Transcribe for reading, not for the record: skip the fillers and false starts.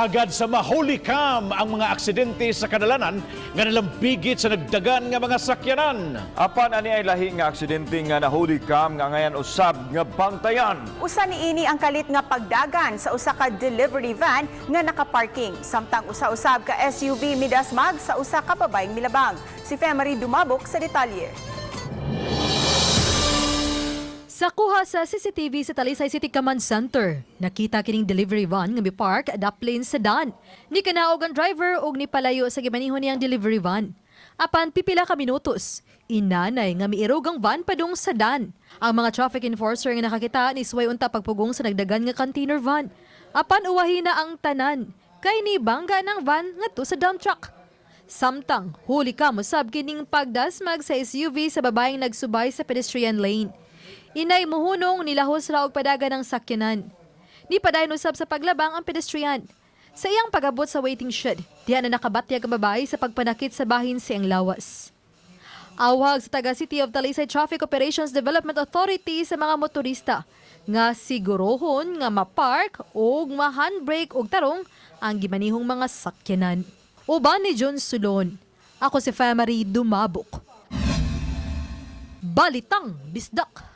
Sagad sa mahuli cam ang mga aksidente sa kadalanan nga nalambigit sa nagdagan nga mga sakyanan. Apan ani ay lahi nga aksidente nga nahuli cam nga angayan usab nga bantayan. Usa niini ang kalit nga pagdagan sa usa ka delivery van nga nakaparking samtang usa-usab ka SUV midasmag sa usa ka babayeng milabang. Si Femery Dumabok sa detalye. Sa kuha sa CCTV sa Talisay City Command Center, nakita kining delivery van nga mipark daplin sa dan. Ni kanaog ang driver og nipalayo sa gimaniho niyang delivery van. Apan pipila ka minutos, inanay nga miirog ang van padung sa dan. Ang mga traffic enforcer nga nakakita ni suway unta pagpugong sa nagdagan nga container van. Apan uwahi na ang tanan, kay ni bangga ng van ngadto sa dump truck. Samtang, huli ka mosab kining pagdasmag sa SUV sa babaeng nagsubay sa pedestrian lane. Inay muhunong nilahos ra og padagan ng sakyanan. Ni padayon usab sa paglabang ang pedestrian. Sa iyang pagabot sa waiting shed, diha na nakabatyag ang babae sa pagpanakit sa bahin sa iyang lawas. Awhag sa taga City of Talisay Traffic Operations Development Authority sa mga motorista nga sigurohon nga mapark og ma-handbrake og tarong ang gimanihong mga sakyanan. Uban ni John Sulon. Ako si Femary Dumabok. Balitang Bisdak.